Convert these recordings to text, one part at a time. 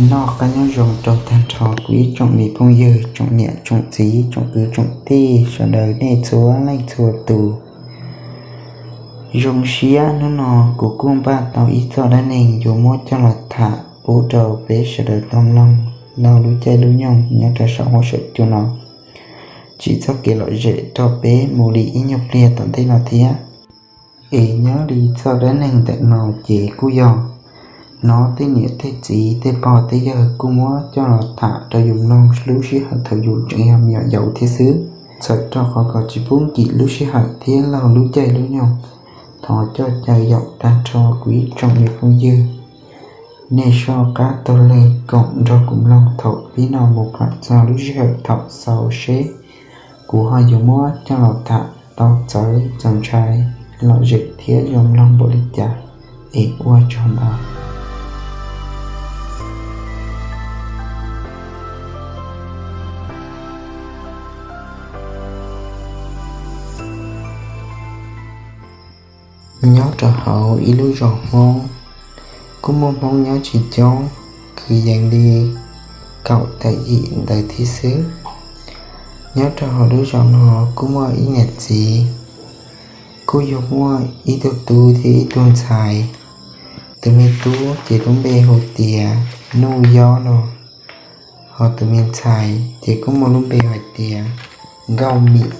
Noj qab nyob zoo rau tag nrho kuv ib tsoom me phooj ywg, tsoom niam tsoom txiv, tsoom kwv tsoom tij, sawv daws nej txhua leej txhua tus. Zoo siab hnub no kuv kuj npaj tau ib txoj dab neeg yuav muab coj los tham pub rau peb sawv daws tau mloog laug lub caij lub nyoog nyob rau saum huab saum cua no. Tsim txoj kev lom zem rau peb mus li ib nyuag pliag tom ntej no thiab. Es nyob li txoj dab neeg ntawm no ces kuj yog hnov tej niam tej txiv tej pog tej yawg kuj muab coj los tham rau yus mloog lub sij hawm thaum yus tseem yog me nyuam yaus thiab xwb. Txhawm rau qhov kom tsis pub nkim lub sij hawm thiab laug lub caij lub nyoog, thov coj caw yaum tag nrho kuv ib tsoom me phooj ywg, nej soj qab taug lw koom nrog kuv mloog thaum pib no mus kom txog lub sij hawm thaum xaus seb kuv ho yuav muab coj los tham tau txawv txaus ntshai, lom zem thiab zoo mloog npaum li cas. Es ua tsaug ntau. Nyob rau hauv ib lub zos Hmoob, kuj muaj Hmoob nyob tsis coob, kwv yees li kaum tawm yim ntawd thiab xwb. Nyob rau hauv lub zos no kuj muaj ib niam txiv, kuj yug muaj ib tug tub thiab ib tug ntxhais. Tus me tub ces lub npe hu tias Nuj Yob no, ho tus me ntxhais ces kuj muaj lub npe hais tias Nkauj Mim.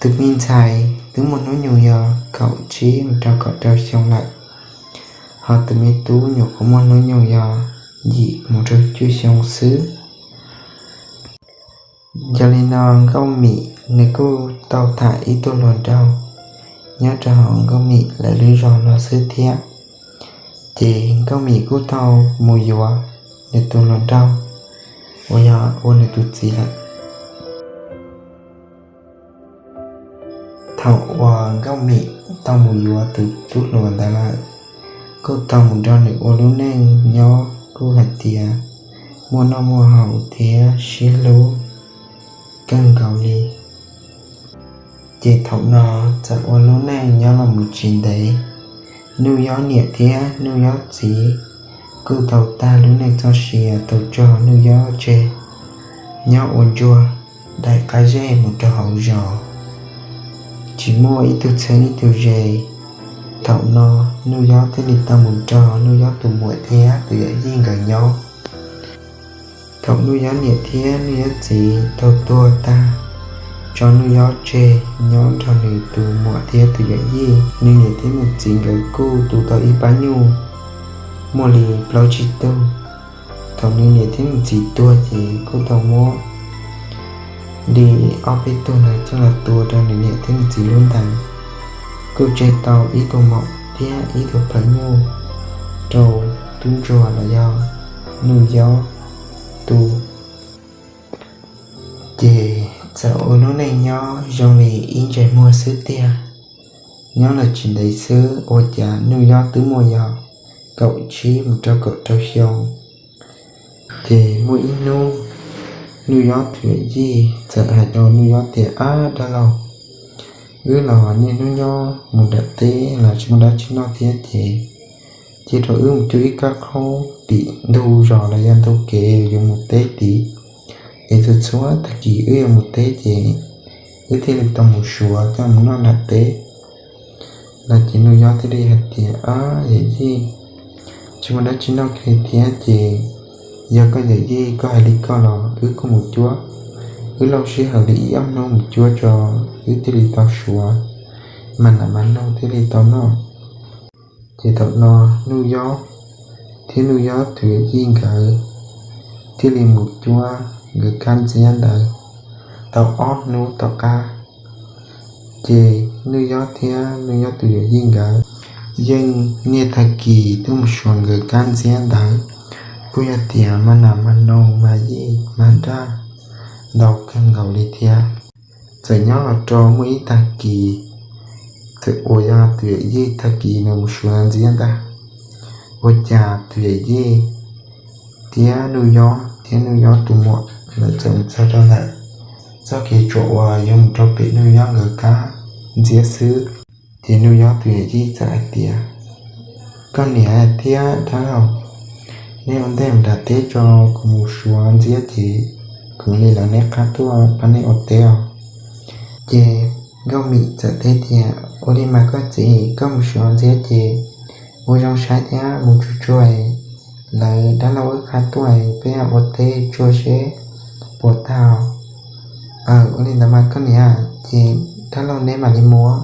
Tus me ntxhais twb muaj hnub nyoog yog kaum tsib mus rau kaum rau xyoo lawm, ho tus me tub nyuam qhuav muaj hnub nyoog yog yim mus rau cuaj xyoo xwb. Yog li no Nkauj Mim nws kuj tau tham ib tug hluas nraug nyob rau hauv Nkauj Mim lawv lub zos no xwb thiab. Ces Nkauj Mim kuj tau mus yuav nws tus hluas nraug uas yog ua nws tus txiv lawm. Thaum uas Nkauj Mim tau mus yuav tus tub hluas ntawd lawm, kuj tau mus nrog nws ua lub neej nyob kuj hais tias muaj noj muaj haus thiab sib hlub kawg nkaus li. Ces thaum no txawm ua lub neej nyob los mus tsis ntev, Nuj Yob niam thiab Nuj Yob txiv kuj tau tag lub neej txoj sia tau tso Nuj Yob tseg nyob ua ntsuag daim qab zej mus rau hauv zos, tsis muaj ib tug txheeb ib tug ze. Thaum no Nuj Yob thiaj li tau mus nrog Nuj Yob tus muam thiab tus yawm yij nkawd nyob. Thaum Nuj Yob niam thiab Nuj Yob txiv tau tuag tag, tso Nuj Yob tseg nyob nrog nws tus muam thiab tus yawm yij, nws niam thiab nws txiv nkawd kuj tu tau ib pab nyuj muaj li plaub tsib tug. Thaum nws niam thiab nws txiv tuag ces kuj tau muab li ob peb tug ntawd coj los tua rau nws niam thiab nws txiv lub ntees, kuj tseg tau ib tug maum thiab ib tug phaw nyuj rau tub ntsuag los yog Nuj Yob tu. Ces txawm ua lub neej nyob zoo li ib ntsais muag xwb tiag. Nyob los tsis ntev xwb ua cas Nuj Yob twb muaj yog kaum tsib mus rau kaum rau xyoo. Ces muaj ib hnub Nuj Yob tus yawm yij txawm hais rau Nuj Yob tias, Ab dab laug, wb los niaj hnub nyob mus nram teb los tsis muaj dab tsi noj thiab ces cia rau wb mus cuab ib kab qhaub tim ntug zos los yog ntug kev yuav mus teb tid, es txhua txhua tag kis wb yuav mus teb ces wb thiaj li tau mus suav coj mus noj nram teb. No ces Nuj Yob thiaj li hais tias, Ab yawm yij, tsis muaj dab tsi noj kiag thiab ces yog koj yawm yij koj hais li koj los wb kuj mus cuab, wb lauj sij hawm li ib ob hnub mus cuab tso wb thiaj li tau suav, mas nam mas noog thiaj li tau noj. Ces thaum no Nuj Yob thiab Nuj Yob tus yawm yij nkawd thiaj li mus cuab nkawd kab ntxiab ntawd tau ob hnub tom qab. Ces Nuj Yob thiab Nuj Yob tus yawm yij nkawd yeej niaj tag kis twb mus suav nkawd kab ntxiab ntawd Kuj yog tias mas nas mas noog mas yij mas nraj ntau kawg nkaus li thiab. Txawm nyob los rau muaj ib tag kis, txawm uas yog tus yawm yij tag kis nws mus suav ntxiab ntag, ua cas tus yawm yij thiab Nuj Yob thiab Nuj Yob tus muam lawv txawm mus txog rau ntawm txoj kev tsuam uas yuav mus rau pem Nuj Yob nkawd qab ntxiab xwb. Ces Nuj Yob tus yawm yij txawm hais tias, Koj niam thiab dab laug, neb ua ntej mus nram teb tso, kuv mus suav ntxiab ces kuv mam li lawv neb qab tuaj pab neb ua teb os. Ces Nkauj Mim txawm teb tias, Ua li mas koj txiv, koj mus suav ntxiab ces ua zoo saib thiab mus tsuag tsuag, lawv dab laug wb qab tuaj peb ua teb tsuag seb puas tag. Aws, ua li ntawd mas koj niam, ces dab laug neb mam li mus.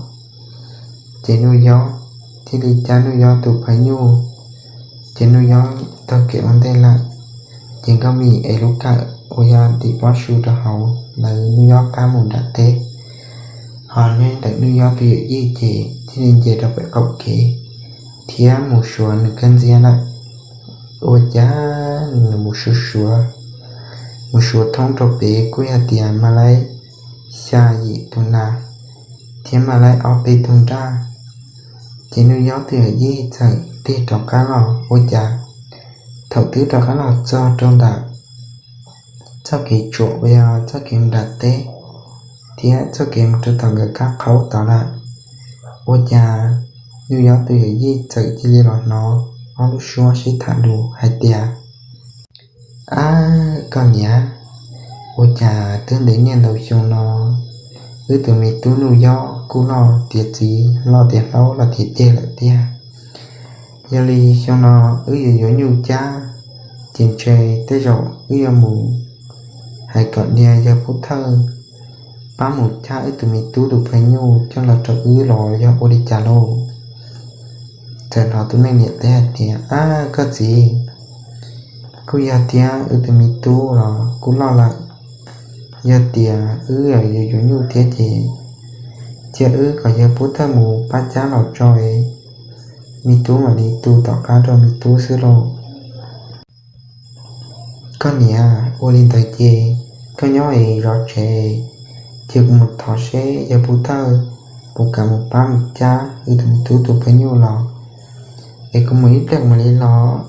Ces Nuj Yob thiaj li cab Nuj Yob tus phaj nyuj, ces Nuj Yob taug kev ua ntej lawm. Ces Nkauj Mim ev lub kawm uas yog ntim pob su rau hauv, lawv Nuj Yob qab mus nram teb. Ho nyob ntawm Nuj Yob tus yawm yij ces thiaj li nce rau pem qaum kev thiab mus suav nws kawg ntxiab lawm. Ua cas nws mus suav suav, mus suav thoob rau pem kuj yog tias mas laib xya yim tus nas thiab mas laib ob peb tug nraj. Ces Nuj Yob tus yawm yij txawm tig rov qab los, ua cas thaum twb rov qab los txog rau ntawm txoj kev tsuam uas yog txoj kev mus nram teb thiab txoj kev mus rau tom nkawd qab qhaub tod lawm, ua cas Nuj Yob tus yawm yij txawm cia li los hnov ob lub suab sib tham lus hais tias, Ab koj niam, ua cas twb ntev niaj ntau xyoo no wb tus me tub Nuj Yob kuj loj tiav txiv loj tiav hlob loj tiav ceg lawm tiag. Yog li xyoo no wb yuav yuav nyuj cab, ces ntshe tej zaum wb yuav mus hais kom niag yawg pub thawj pab mus cab wb tus me tub tus phaj nyuj coj los rau wb los yog ua li cas lauj? Txawm hnov tus leej niam teb hais tias, Ab koj txiv, kuj yog thiab, wb tus me tub los kuj loj lawm. Yog tias wb yuav yuav nyuj thiab ces cia wb kom yawg pub thawj mus pab cab los tso, me tub mam li tu tom qab rau me tub xwb lauj. Koj niam, ua li ntawd ces koj nyob es zov tsev, cia kuv mus thov seb yawg pub thawj puas kam mus pab mus cab wb tus me tub tus phaj nyuj los, es kuv mus ib pliag kuv mam li los.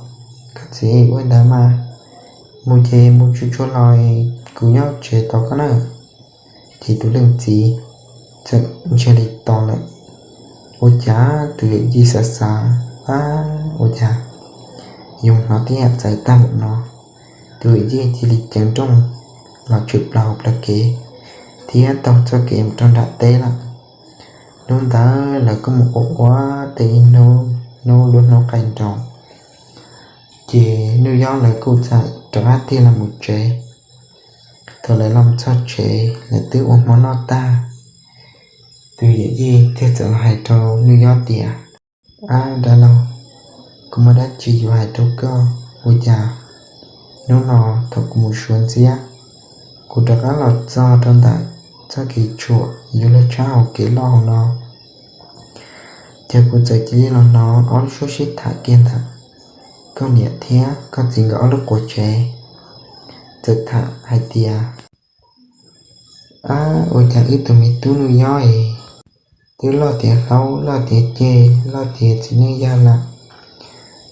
Koj txiv, ua li ntawd mas, mus ces mus tsuag tsuag los, kuv nyob tsev tos koj na. Ces tus leej txiv txawm ntsia li tos lawm, ua cas tus yawm yij xav xav, Ab, ua cas yuav hnov tej yam txawv tag lawm no? Tus yawm yij cia li ceev nrooj los tshwm plaws hauv plawv kev thiab taug txoj kev mus rau nram teb lawm. Hnub ntawd lawv kuj mus ua ua teb ib hnub, hnub lub hnub qaij nroos, ces Nuj Yob lawv kuj txawm rov qab tig los mus tsev. Thaum lawv los txog tsev, lawv twb ua hmo noj tag, tus yawm yij thiaj txawm los hais rau Nuj Yob tias, Ab dab laug, kuv muaj dab tsi yuav hais rau koj. Ua cas hnub no thaum kuv mus suav ntxiab, kuv rov qab los txog rau ntawm txoj kev tshuam yuav luag tshab hauv kev loj hauv no, ces kuv txawm cia li los hnov ob lub suab sib tham kiag ntawm koj niam thiab koj txiv nkawd ob lub quas tsev, txawm tham hais tias, Ab, ua cas wb tus me tub Nuj Yob es twb loj tiav hlob loj tiav ceg loj tiav txiv neej yawg lawm,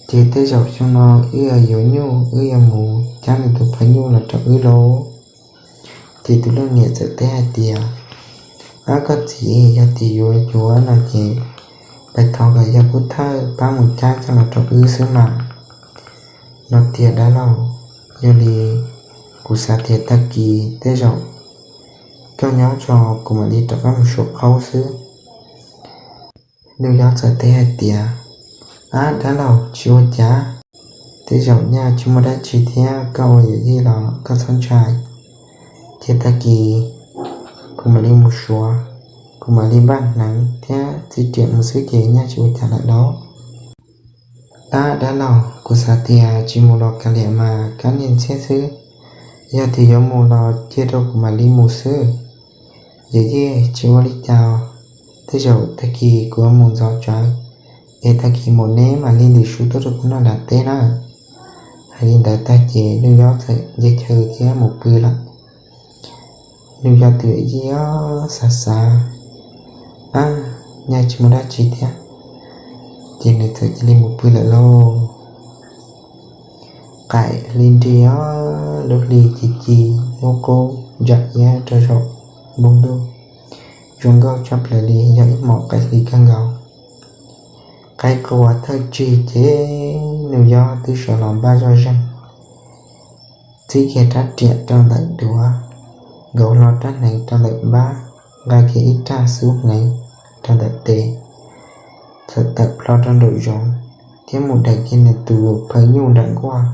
ces tej zaum xyoo no wb yuav nyuj wb yuav mus cab nws tus phaj nyuj los rau wb lauj. Ces tus leej niam txawm teb hais tias, Ab koj txiv, yog tias yuav yuav no ces pais thov kom yawg pub thawj pab mus cab coj los rau wb xwb mas. No tiag dab laug, yog li kuv xav tias tag kis tej zaum koj nyob tso, kuv mam li rov qab mus suav qhaub xwb. Nuj Yob txawm teb hais tias, Ab dab laug, tsis ua cas, tej zaum nyaj tsis muaj dab tsi thiab, koj ua yawm yij los koj txhob ntshai. Ces tag kis kuv mam li mus suav, kuv mam li npaj hneev thiab txiv riam mus xwb ces nyaj tsis ua cas lawm lauj. Ab dab laug, kuv xav tias tsis mus los kav liam mas kab niag ntxhiab xwb, yog tias yuav mus los cia rau kuv mam li mus xwb. Yawm yij, tsis ua li cas, tej zaum tag kis kuv yuav mus ntxov tsawv, es tag kis mam neb mam li ntim su tuaj rau kuv noj nram teb na. Li ntawd tag ces Nuj Yob txawm nce chaw thiab mus pw lawm. Nuj Yob tus yawm yij xav xav, ab, nyaj tsis muaj dab tsi thiab, ces nws txawm cia li mus pw lawm lauj. Qaim hli nrig, lub hli ci ci, hnub qub ntsa iab rau zaum npoo ntuj, zoo nkauj tshaj plaws li, yog ib hmos qaim hli kawg nkaus. Qaib qua thawj tsig ces Nuj Yob twb sawv los npaj zoj zeeg, txib kiag rab riam rau ntawm duav, nkaus hlo rab hneev rau ntawm npab, nqa kiag ib raj xub hneev rau ntawm tes, txawm tawm plho rau nraum zoov thiab mus daws kiag nws tus phaj nyuj nram nkuaj,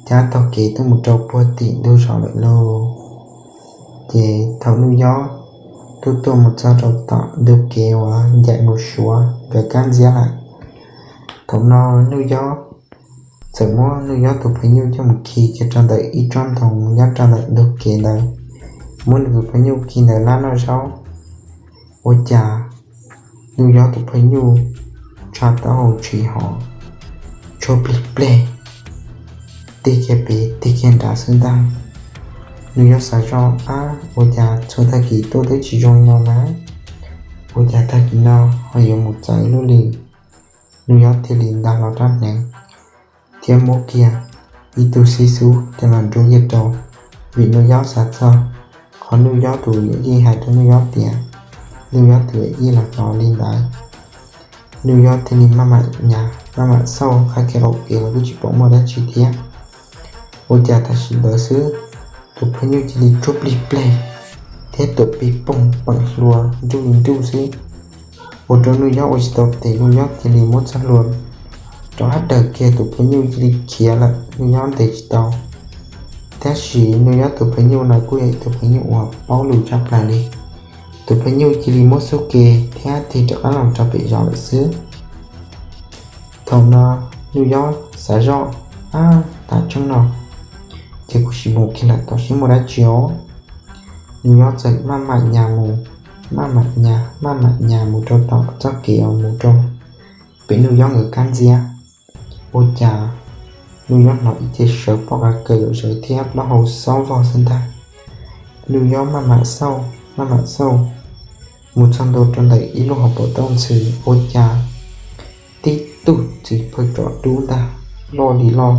cab taug kev tuaj mus rau puag tim ntug zos lawm lauj. Ces thaum Nuj Yob tuaj tuaj mus txog rau tom ntug kev uas ncaim mus Suav nkawd kab ntxiab lawm, thaum no Nuj Yob txawm muab Nuj Yob tus phaj nyuj coj mus khi kiag rau ntawm ib tsob ntoo nyob rau ntawm ntug kev ntawd, muab nws tus phaj nyuj khi ntawd lab noj zaub. Ua cas Nuj Yob tus phaj nyuj tshav taub hau tshis hos tshuab plig pleg, tig kiag pem tig kiag nrad xwb ntag. Nuj Yob xav zoj, ab, ua cas txhua tag kis tuaj twb tsis zoo li no na, ua cas tag kis no ho yuav mus txawv luaj li? Nuj Yob thiaj li nta hlo rab hneev thiab muab kiag ib tug xib xub coj los nruab kiag rau, vim Nuj Yob xav txog qhov Nuj Yob tus yawm yij hais rau Nuj Yob tias Nuj Yob tus yawm yij los hnov li ntawd. Nuj Yob thiaj li maj mam nyas maj mam xauj qab kev qaum kev los kuj tsis pom muaj dab tsi thiab. Ua cas tam sim ntawd xwb, tus phaj nyuj cia li tshuab plig pleg thiab tuam pig poog peem hlua nruj li nruj xwb, ua rau Nuj Yob ua tsis tau tes, Nuj Yob cia li muab txoj hlua rov qab daws kiag, tus phaj nyuj cia li khiav lawm, Nuj Yob ntes tsis tau. Tab sis Nuj Yob tus phaj nyuj no kuj yog ib tug phaj nyuj uas paub lus tshaj plaws li. Tus phaj nyuj cia li muab xub ke thiab tig rov qab los rau pem zos lawm xwb. Thaum no Nuj Yob xav zoj, ab, tas tseeb no ces kuv sim mus kiag lawm, tos seb muaj dab tsi os. Nuj Yob txawm maj mam nyas mus, maj mam nyas maj mam nyas mus rau tom txoj kev uas mus rau pem Nuj Yob nkawd kab ntxiab. Ua cas Nuj Yob hnov ib ce sawv pob qa kaws zawv thiab plaub hau xob vog xwb ntag. Nuj Yob maj mam xauj maj mam xauj mus txog ntua rau ntawm ib lub hauv paus tauj ntxhw, ua cas tib tug txiv phaj tsov dub ntag, loj li loj,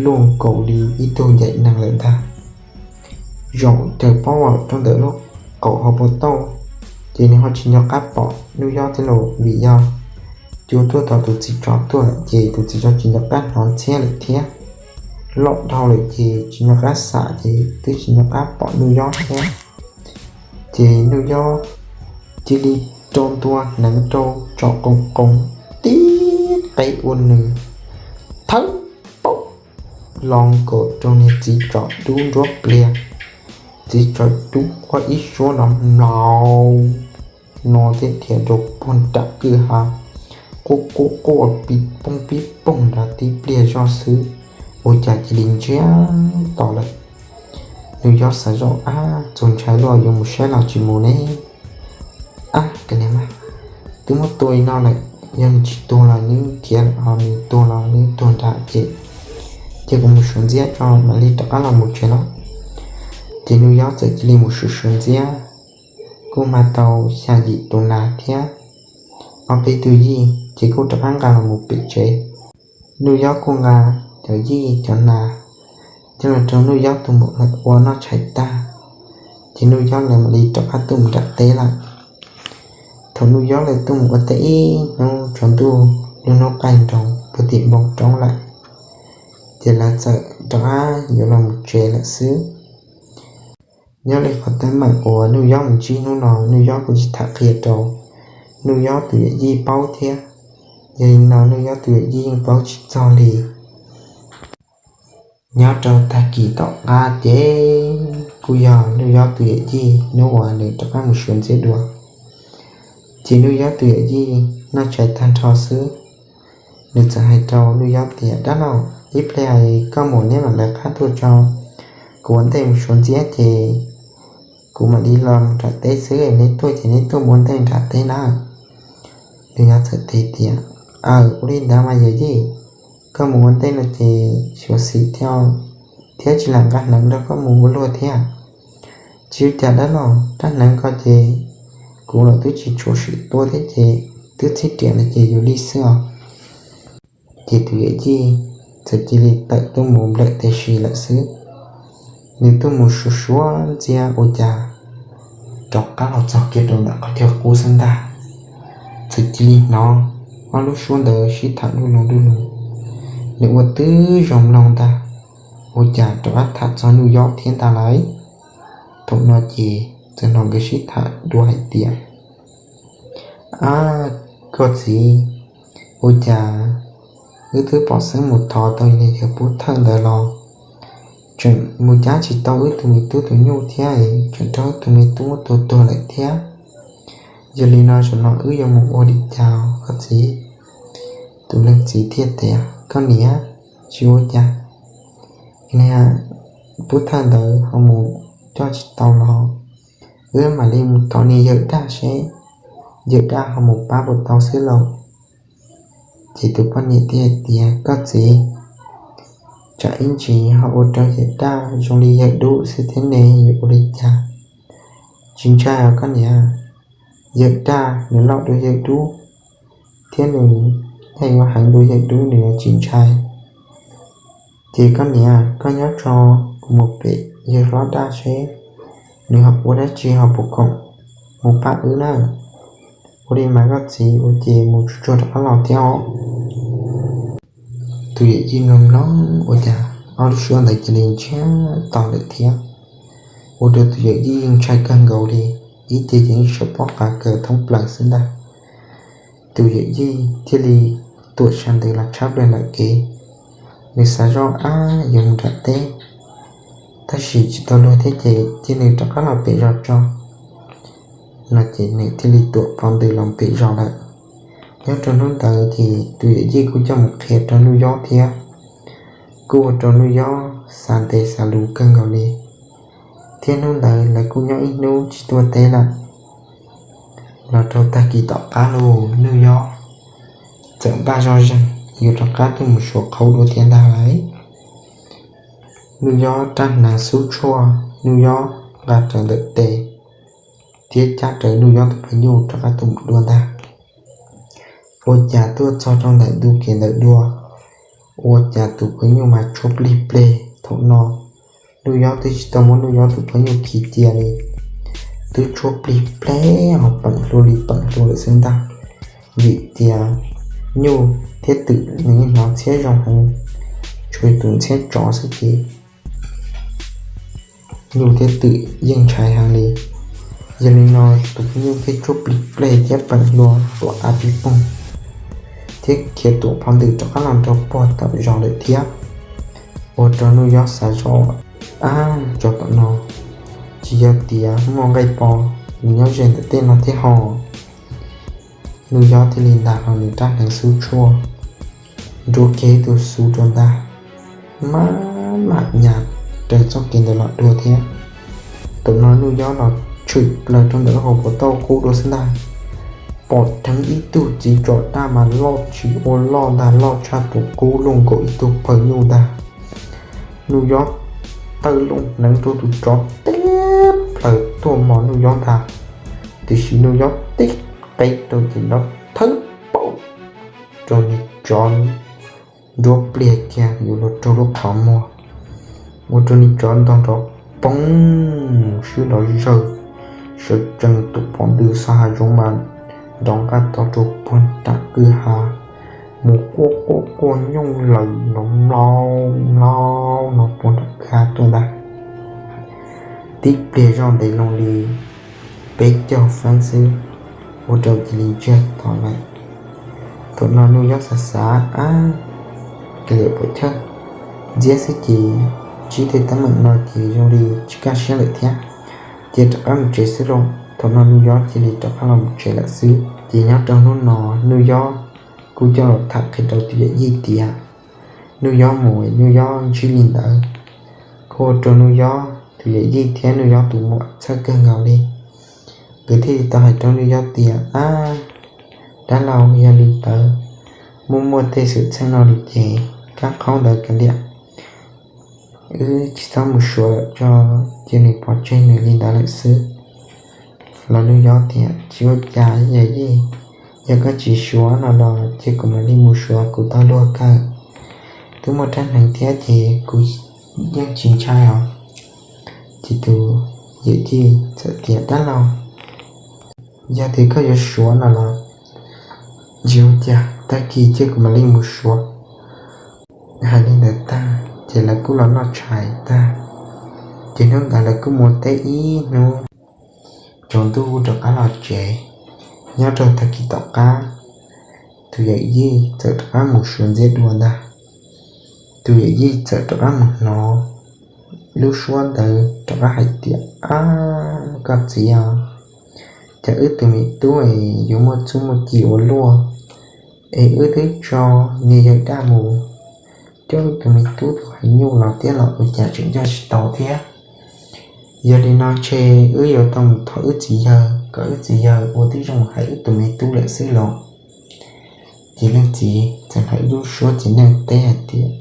luaj nkaus li ib tug ncaim nees lawm ntag, zaum raws paub rau ntawm lub qaum hauv paus tauj, ces nws ho tsis nco qab pom Nuj Yob thiab los vim yog cua tuaj tom tus txiv tsov tuaj ces tus txiv tsov tsis nco qab hnov ntxhiab lawm thiab. Loj dhau lawm ces tsis nco qab xam ces twb tsis nco qab pom Nuj Yob thiab. Ces Nuj Yob cia li rau ntua hneev rau tsom qoom qoos tib qe ua nws thawb paum los nkaus rau niag txiv tsov dub nruab pliag. Txiv tsov dub quaj ib suab no mlaus no thiab dhia rau puag nram kwj ha, quaj quaj quaj pib poog pib poog nrad tib pliag zoj xwb, ua cas cia li ntsiag to lawm. Nuj Yob xav zoj, ab, txaus ntshai luaj, yuav mus saib los tsis mus ne. Ab, ka niag mas, twb muab tua li no lawm, yog nws tsis tuag los nws khiav lawm, ho nws tuag los nws tuag nrad ces, ces kuv mus suav ntxiab tso mam li rov qab los mus tsev los. Ces Nuj Yob txawm cia li mus suav suav ntxiab, kuj mag tau xya yim tus nas thiab ob peb tug yij, ces kuj rov qab nqa los mus pem tsev. Nuj Yob kuj nqa cov yij cov nas coj los rau Nuj Yob tus muam lawv ua noj tshais tag, ces Nuj Yob lawv mam li rov qab tuaj mus nram teb lawm. Thaum Nuj Yob lawv tuaj mus ua teb ib hnub tsaus ntuj, lub hnub qaij nroos puag tim npoo roob lawm, ces lawv txawm rov qab yuav los mus tsev lawm xwb. Nyob li qhov teeb meem uas Nuj Yob mus ntsib hnub no, Nuj Yob kuj tsis tham qhia rau Nuj Yob tus yawm yij paub thiab. Yog li no Nuj Yob tus yawm yij yeej paub tsis txog li. Nyob rau tag kis tom qab ces kuj yog Nuj Yob tus yawm yij hnub uas nws rov qab mus suav ntxiab dua, ces Nuj Yob tus yawm yij noj tshais tag nrho xwb, nws txawm hais rau Nuj Yob tias, dab laug, ib pliag koj mus neb mam lawv qab tuaj tso, kuv ua ntej mus suav ntxiab ces kuv mam li los nram teb xwb, neb tuaj ces neb tuaj mus ua ntej nram teb na. Nuj Yob txawm teb tias, aw, ua li ntawd mas yawm yij. Koj mus ua ntej no ces xyuam xim thiab, thiab tsis lam nqa hneev rau koj mus ua luag thiab. Tsis ua cas dab laug, rab hneev ko ces kuv los twb tsis tshua sim tua thiab ces twb txhib riam no ces yuav li xwb os. Ces tus yawm yij txawm cia li tawm tuaj mus nplawm tes si lawm xwb. Nws tuaj mus suav suav ntxiab ua cas rov qab los txog kiag rau ntawm qhov chaw qub xwb ntag. Txawm cia li hnov ob lub suab ntawd sib tham du lug du lug. Nws ua twb zoo mloog ntag, ua cas rov qab tham txog Nuj Yob thiab ntag lauj. Thaum no ces txawm hnov nkawd sib tham dua hais tias, Ab, koj txiv, ua cas wb twb pom xeeb mus thov tau yawg pub thawj ntawd los tseem mus cab tsis tau wb tus me tub tus nyuj thiab, tseem raug wb tus me tub muab tua tuag lawm thiab. Yog li no zaum no wb yuav mus ua li cas koj txiv? Tus leej txiv thiaj tias, Koj niam, tsis ua cas, niag pub thawj ntawd ho mus coj tsis tau los wb mam li mus thov niag yawg daj seb yawg daj ho mus pab puas tau xwb lauj. Ces tus poj niam thiaj hais tias, Koj txiv, tsam ib ntsis ho ua rau yawg daj zoo li yawg dub xwb thiab ne, yuav ua li cas? Tsis ntshai os koj niam, yawg daj nws loj dua yawg dub thiab nws yeej yuav heev dua yawg dub, nws yuav tsis ntshai. Ces koj niam, koj nyob tso, kuv mus pem yawg hlob daj seb nws ho ua dab tsi ho puas khoom mus pab wb na. Ua li mas koj txiv, ua ces mus tsuag tsuag rov qab los thiab os. Tus yawm yij mloog mloog ua cas ob lub suab ntawd cia li ntsiag to lawm thiab. Ua rau tus yawm yij yeej ntshai kawg nkaus li, ib ce yeej sawv pob qa kaws thoob plaws xwb ntag. Tus yawm yij thiaj li tuam sab ntawd los tshab plaws ntawm kev. Nws xav zoj ab yuav mus nram teb, tab sis tsis tau luag thiab ces cia nws rov qab los pem zos tso. No ces nws thiaj li tuam phov ntws los pem zos lawm. Nyob rau hnub ntawd ces tus yawm yij kuj coj mus qhia rau Nuj Yob thiab, kuj ua rau Nuj Yob xav ntev xav luv kawg nkaus li, thiab hnub ntawd lawv kuj nyob ib hnub tsis tuaj teb lawm. Los rau tag kis tom qab los Nuj Yob txawm npaj zoj zeeg yuav rov qab tuaj mus suav qhauv dua thiab ntag lauj. Nuj Yob rab hneev xub tshuaj, Nuj Yob nqa rawv ntawm tes thiab cab rawv Nuj Yob tus phooj ywg rov qab tuaj mus dua ntag. Ua cas tuaj txog rau ntawm ntu kev ntawm dua, ua cas tus phooj ywg mas tshuab plig pleg. Thaum no Nuj Yob twb tsis tau muab Nuj Yob tus phooj ywg khi cia li, twb tshuab plig pleg ho peem hlua li peem hlua lawm xwb ntag. Vim tias nyuj thiab twm nws yeej hnov ntxhiab zoo heev, tsuas tus ntxhiab tsov xwb ces nyuj thiab twm yeej ntshai heev li. Yog li no tus phooj ywg thiaj tshuab plig pleg thiab peem hlua tuam av pig poog, thiab khiav tuam phov ntws rov qab los nrog pog tom zos lawm thiab. Ua rau Nuj Yob xav zoj, ab, zos tom no tsis yog tias muaj nqaij pos nws nyob ze ntawm tej no thiab ho. Nuj Yob thiaj li ntas hlo nws rab hneev xub tshuaj, nrua kiag ib tug xuv rau ntag, maj mam nyas raws txoj kev ntawd los dua thiab. Thaum no Nuj Yob los tshwm plaws rau ntawm lub hauv paus tauj qub dua xwb ntag. Pom dheev ib tug txiv tsov daj mas loj tsis ua loj ntag, loj tshaj tus qub luj nkaus ib tug phaw nyuj ntag. Nuj Yob tawm loo hneev rau tus tsov tib plaws tuaj mos Nuj Yob ntag, tiam sis Nuj Yob tib qe rau ces nrov thawb paum rau niag tsov nruab pliag kiag yuav luag raug lub qhov muag, ua rau niag tsov ntog nrov poob, swb nrov zawg, sawv tsees tuam phov ntws xa hav zoov mas nrov nqaj tog rau puag nram kwj ha, mus quaj quaj quaj nyooj laws nrov mlaub mlaub no puag nram kwj ha tuaj ntag. Tib pliag zoj ntev loo li peb caug feeb xwb, ua rau cia li ntsiag to lawm. Thaum no Nuj Yob xav xav, ab, kav liam puas chawj, ntxiab xwb ces ntsib tej teeb meem no ces zoo li tsis kaj siab lawm thiab, cia rov qab mus tsev xwb lauj. Thaum no Nuj Yob cia li rov qab los mus tsev lawm xwb. Ces nyob rau hnub no Nuj Yob kuj coj los tham qhia rau tus yawm yij tias Nuj Yob mus Nuj Yob ntsib li ntawd, kuj ua rau Nuj Yob tus yawm yij thiab Nuj Yob tus muam txhawj kawg nkaus li. Nkawd thiaj li tau hais rau Nuj Yob tias, ab, dab laug, yog li ntawd muaj muaj tej xwm txheej no li ces kab qhaub ntawd kav liam, wb tsis txhob mus suav lawm tso, cia nws pov tseg nws li ntawd lawm xwb. Los Nuj Yob tias, Tsis ua cas yawm yij, yog koj tsis suav no los cia kuv mam li mus suav kuv tau luag kawg. Twb muaj rab hneev thiab ces kuv yeej tsis ntshai os. Ces tus yawm yij txawm tias, Dab laug, yog tias koj yuav suav no los tsis ua cas, tag kis cia kuv mam li mus suav. Hais li ntawd tag ces lawv kuj los noj tshais tag, ces hnub ntawd lawv kuj mus teb ib hnub, tsaus ntuj rov qab los tsev. Nyob rau tag kis tom qab, tus yawm yij txawm rov qab mus suav ntxiab dua ntag. Tus yawm yij txawm rov qab mus hnov lub suab ntawd rov qab hais tias, Ab, koj txiv os, cas wb tus me tub es yuav muaj txuj muaj ci ua luaj, es wb twb tso niag yawg daj mus coj wb tus me tub tus heev nyuj los thiab los ua cas tseem coj tsis tau thiab. Yog li no ntshe wb yuav tau mus thov wb txiv yawg kom wb txiv yawg ua tib zoo hais wb tus me tub lawm xwb los. Ces leej txiv txawm hais lub suab txiv neej teb hais tias,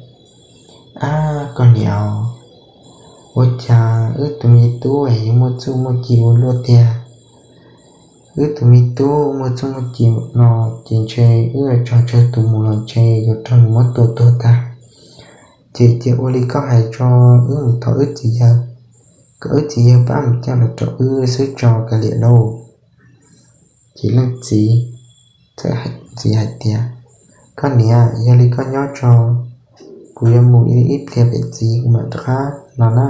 Ab, koj niam, ua cas wb tus me tub yuav muaj txuj muaj ci ua luaj tiag? Wb tus me tub muaj txuj muaj ci no ces ntshe wb tso tsawg tus mus los ntshe yuav raug nws muab tua tuag tag. Ces cia ua li koj hais tso, wb mus thov wb txiv yawg kom wb txiv yawg pab mus coj los rau wb xwb tso kav liam lauj. Ces leej txiv txawm hais txiv hais tias, Koj niam, yog li koj nyob tso, kuv yuav mus ib pliag pem txiv kuv mam rov qab los na.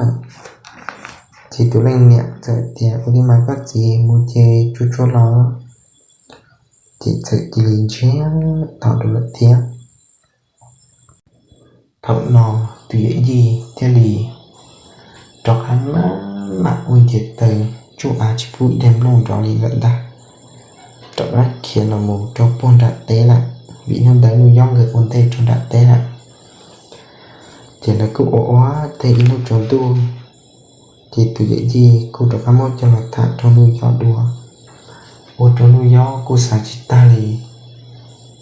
Ces tus leej niam txawm tias, Ua li mas koj txiv, mus ces tsuag tsuag los. Ces txawm cia li ntsiag to rau lawm thiab. Thaum no tus yawm yij thiaj li rov qab maj mam ua nce taw tsuj av tsis pub ib daim nplooj nrov li lawm ntag, rov qab khiav los mus rau puag nram teb lawm, vim hnub ntawd Nuj Yob nkawd ua ntej rau nram teb lawm. Ces lawv kuj ua ua teb ib hnub tsaus ntuj, ces tus yawm yij kuj rov qab muab coj los tham rau Nuj Yob dua, ua rau Nuj Yob kuj xav tsis tag li.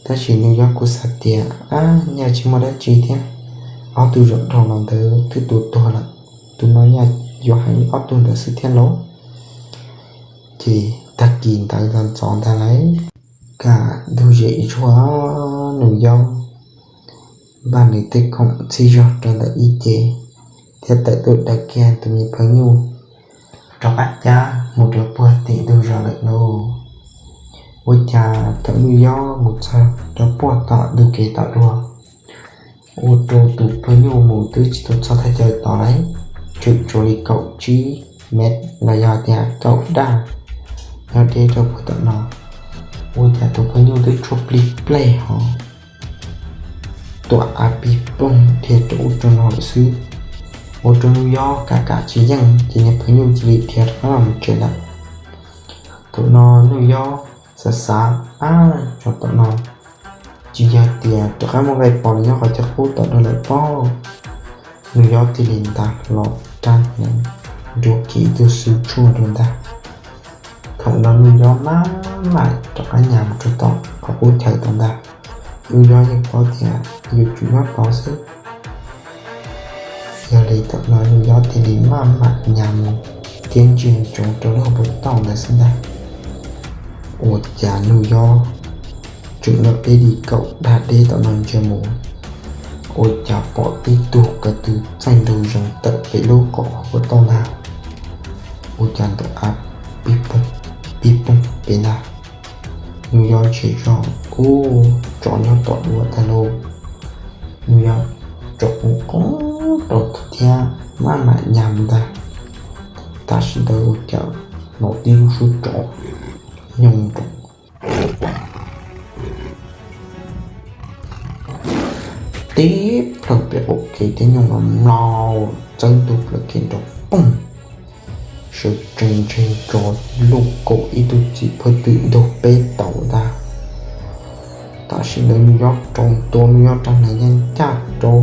Tab sis Nuj Yob kuj xav tias, Ab, nyaj tsis muaj dab tsi thiab, ob tug zaum dhau los ntawd twb tua tuag lawm, tus no nyaj yuav hais li ob tug ntawd xwb thiab lauj. Ces tag kis ntawd los ntxov ntag lauj, kaj ntug zem zuag, Nuj Yob npaj nws tej khoom txhij zog rau ntawm ib ce thiab tawm tuaj daws kiag tus me phaw nyuj rov qab cab mus rau puag tim ntug zos lawm lauj. Ua cas thaum Nuj Yob mus txog rau puag tom ntug kev tom dua, ua rau tus phaw nyuj mus twb tsis tau txog thaj chaw tod lauj, tseem tshuav li kaum tsib mev los yog tias kaum daj nyob deb rau puag tom no. Ua cas tus phaw nyuj twb tshuav plig pleg hos tuam av pig poog dhia rau ub rau no lawm xwb. Ua rau Nuj Yob kam kam tsis yeej ces niag phaw nyuj cia li dhia rov qab los mus tsev lawm. Thaum no Nuj Yob xav xav, Ab, tsov tom no tsis yog tias rov qab muaj nqaij pos los nyob qhov chaw qub tom no lawm pob. Nuj Yob thiaj li nta hlo rab hneev nrug kiag ib tug xub tshuaj rau ntag. Thaum no Nuj Yob maj mam rov qab nyas mus rau tom qhov qub chaw tod ntag. Nuj Yob yeej paub tias yuav tsum nyob tod xwb. Yog li thaum no Nuj Yob thiaj li maj mam nyas mus thiab ntsia ntsoov rau lub hauv paus tauj ntawd xwb ntag. Ua cas Nuj Yob tseem nyob deb li kaum daj deb tom no ntsia mus, ua cas pom tib tug ko tw txaij ntug zees tawm pem lub qhov hauv paus tauj ntag. Ua cas ntaus av pib poog pib poog pem ntag. Nuj Yob ntsia zog, ub, tsov nyob tom dua tag lauj. Nuj Yob tsom qoob qoob rau thiab maj mam nyas mus ntag. Tam sim ntawd ua cas hnov tib lub suab tsov nyooj nroos tib plhaw pem qaum kev thiab nyooj los mlaus txawb ntua plawv kev nrov poog. Sawv tsees ntseeg tso luj kaum ib tug txiv phawj twm ntug peb taus ntag. Tam sim ntawd Nuj Yob rau ntua, Nuj Yob rab hneev yeej ncaj rau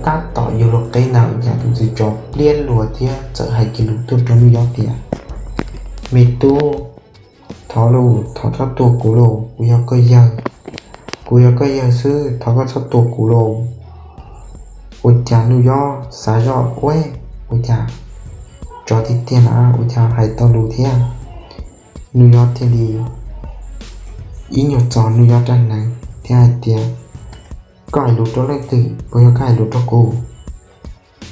tab tom yuav luag qeb ntag, ua cas tus txiv tsov pliab luag thiab txawm hais kiag lus tuaj rau Nuj Yob tias, Me tub, thov lauj, thov txhob tua kuv lauj, kuv yog koj yawg. Kuv yog koj yawg xwb, thov koj txhob tua kuv lauj. Ua cas Nuj Yob xav zoj, ua cas tsov tiag tiag na, ua cas hais tau lus thiab. Nuj Yob thiaj li ib nyuag txog Nuj Yob rab hneev thiab hais tias, koj hais lus rau leej twg, puas yog koj hais lus rau kuv?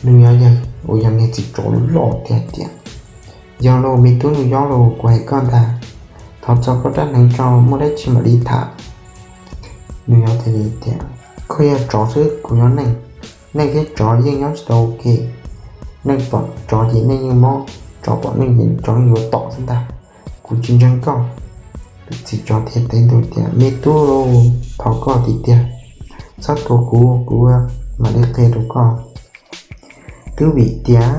Nuj Yob yawg uas yog niag txiv tsov loj thiab hais tias, yog lauj me tub Nuj Yob lauj, kuv hais koj ntag, thov txo koj rab hneev tso, muaj dab tsi mam li tham. Nuj Yob thiaj li tias, koj yog tsov xwb, kuv yog neeg, neeg thiab tsov yeej nyob tsis tau ua ke, neeg pom tsov ces neeg yeej mob, tsov pom neeg ces tsov yeej yuav tom xwb ntag, kuv tsis ntseeg koj. Tus txiv tsov thiaj teb ntua tias, me tub, thov koj tiag tiag, txhob tua kuv, kuv mam li qhia rau koj. Twb vim tias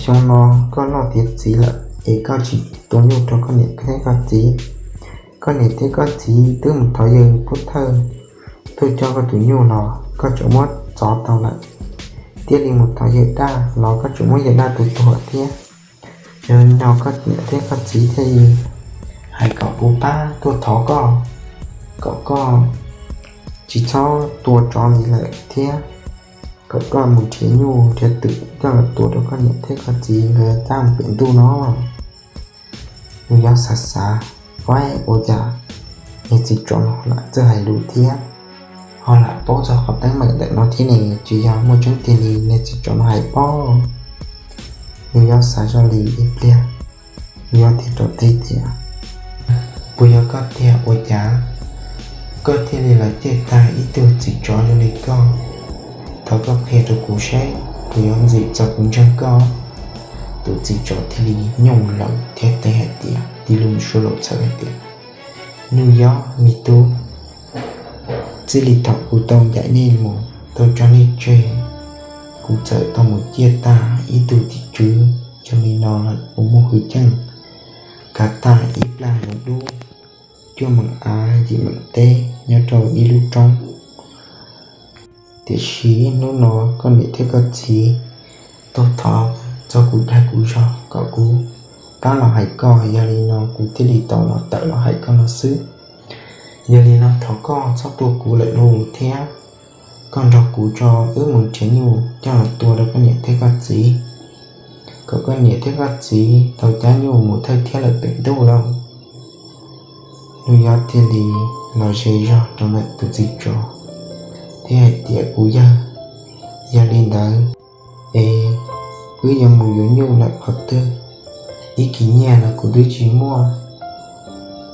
xyoo no koj loj tiav txiv lawm es koj tsis tua nyuj rau koj niam thiab koj txiv. Koj niam thiab koj txiv twb mus thov yawg pub thawj tuaj coj koj tus nyuj los koj tseem muab txov tau lawm. Thiaj li mus thov yawg daj los koj tseem muab yawg daj tua tuag thiab. Yog li no koj niam thiab koj txiv thiaj li hais kom kuv pab tuaj thov koj, kom koj tsis txhob tua tsov li lawm thiab kom koj mus nrhiav nyuj nrhiav twm coj los tua rau koj niam thiab koj txiv nkawd cab mus pem ntuj no. Nuj Yob xav xav, ua cas niag txiv tsov no lam txawj hais lus thiab, ho lam paub txog qhov teeb meem ntawm no thiab ne, tsis yog muaj tseeb tiag li niag txiv tsov no hais pob. Nuj Yob xav zoj li ib pliag, Nuj Yob thiaj rov teb tias, puas yog koj tiag, ua cas koj thiaj li los ciaj tag ib tug txiv tsov zoo li koj? Thov koj qhia rau kuv saib, kuv yuav ntxim txog kuv ntseeg koj. Tus txiv tsov thiaj li nyooj lawm thiab teb hais tias, tig loo suab laus txhawj hais tias, Nuj Yob me tub, txij li thaum kuv tau ncaim nej mus, tau tso nej tseg, kuv txawm tau mus ciaj tag ib tug tim tswv zoo li no lawm, kuv muaj hwj chim kav tag ib plag zoov dub, cuaj meem av yim meem teb nyob rau ib lub roob. Tiam sis hnub no koj niam thiab koj txiv tau thov txog kuv dag kuv zog kom kuv pab los hais koj, yog li no kuv thiaj li tau los tawm los hais koj no xwb. Yog li no thov koj txhob tua kuv lawm lauj thiab, koj nrog kuv tso, wb mus nrhiav nyuj coj los tua rau koj niam thiab koj txiv, kom koj niam thiab koj txiv tau cab nyuj mus thawj thiab lawm pem ntuj lauj. Nuj Yob thiaj li los ze zog rau ntawm tus txiv tsov thiab hais tias, kuv yawg, yog li ntawd es wb yuav mus yuav nyuj lawm qhov twg? Ib kis nyiaj los kuv twb tsis muaj,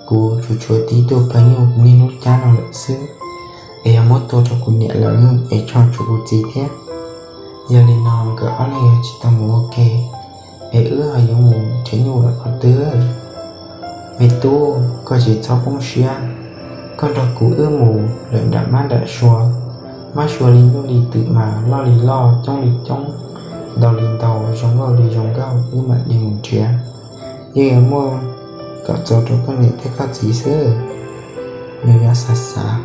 kuv tsuas tshuav tib tug phaj nyuj niaj hnub cab no lawm xwb, es yog muab tua rau kuv niam lawm es tso tshuav kuv txiv thiab. Yog li no nkawd ob leeg yuav tsis tau mus ua ke, es wb ho yuav mus nrhiav nyuj lawm qhov twg? Me tub, koj tsis txhob poob siab, koj nrog kuv wb mus lawm nram mab nram sua, mab sua li nyuj li twm mas loj li loj coob li coob, ntau li ntau zoo nkauj li zoo nkauj, wb mam li mus nrhiav, yeej yuav muaj kom txaus rau koj niam thiab koj txiv xwb. Nuj Yob xav xav,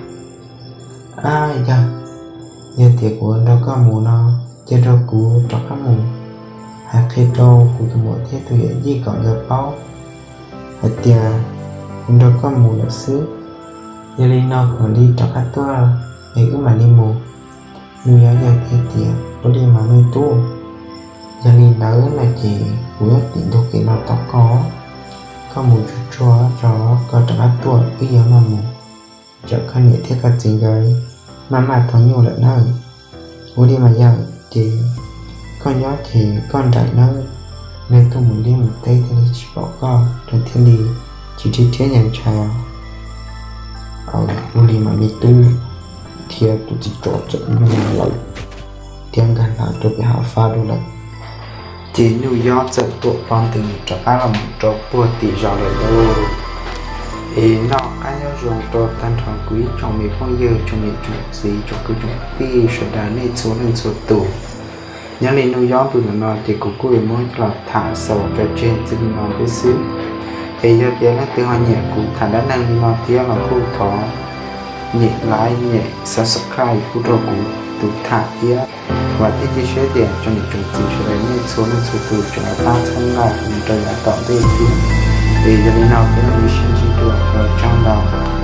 ab yog, yog tias kuv nrog koj mus no, cia rau kuv rov qab mus hais qhia rau kuv tus muam thiab tus yawm yij kom nkawd paub hais tias kuv nrog koj mus lawm xwb. Yog li no kuv mam li rov qab tuaj es wb mam li mus. Nuj Yob yawg thiaj tias, ua li mas me tub, yog li ntawd no ces kuv yuav tim ntug kev no tos koj, koj mus tsuag tsuag tso, koj rov qab tuaj wb yuav maj mus, tsam koj niam thiab koj txiv nkawd maj maj tau nyuj lawm nawb. Ua li mas yawg, ces koj nyob ces koj nraim nawb, neeg tuaj mus liaj mus teb thiaj li tsis pom koj, lawv thiaj li tsis rhiab rhiab nyees ntshai os. Ua li mas me tub, thiab tus txiv tsov txawm nyooj lawm thiab nkag hnav rau pem hav fab dua lawm. Ces Nuj Yob txawm tuam pob ntws rov qab los mus rau puag tim zos lawm lauj. Es noj qab nyob zoo rau tag nrho kuv ib tsoom me phooj ywg, tsoom niam tsoom txiv, tsoom kwv tsoom tij sawv daws nej txhua leej txhua tus. Nyob li Nuj Yob ntu ntawm no ces kuv kuj yuav muab los tham xaus tso tseg txij li no thiab xwb. Es yog tias leej twg ho nyiam kuv tham dab neeg li no thiab los kuj thov nyem like, nyem subscribe pub rau kuv tus tham thiab. Vam thiab cia siab tias tsoom niam tsoom txiv sawv daws nej txhua leej txhua tus tseem pab txhawb nqa kuv mus rau yav tom ntej thiab. Es yog li no peb mam li sib ntsib dua, ua tsaug ntau.